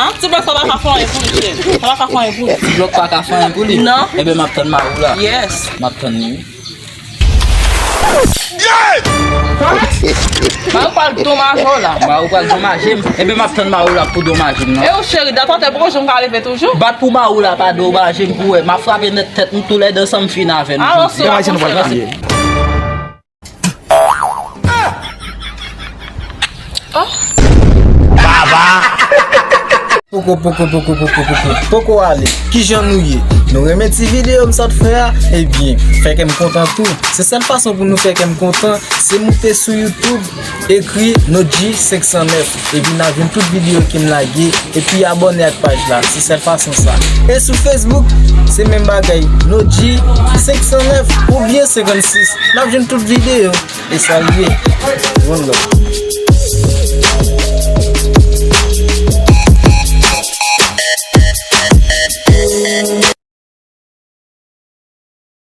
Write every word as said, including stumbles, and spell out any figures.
Ah, ti blòk sa pa ka fè anyen pou li, cheri. Sa pa ka fè anyen pou li. Ti blòk pa ka fè anyen pou li? Non. Enben, m ap tann mari w la. Yes. M ap tann li, wi. Mari w pral donmaje w la. Mari w pral donmaje m. Enben, m ap tann mari w la pou donmaje m, non. E ou cheri, dat atè poko janm ka leve toujou? Bat pou mari w la pa donmaje m pou wè. M ap frape nèt tèt nou toulède ansanm fin avè nou jodi a. Alò, se nou pral kriye. Baba! Poko, poko, poko, poko, poko, poko ale. Kijan nou ye? Nou renmen ti videyo m sot fè a? Ebyen, fè kè m kontan tou. Se sèl fason pou nou fè kè m kontan, se moute sou YouTube, ekri No G senk san nèf, epi n a jwenn tout videyo ke m lage, epi abòne ak paj la. Se sèl fason sa. E sou Facebook, se menm bagay, No G senk san nèf oubyen senkannsis. N ap jwenn tout videyo. E sa l ye. One love.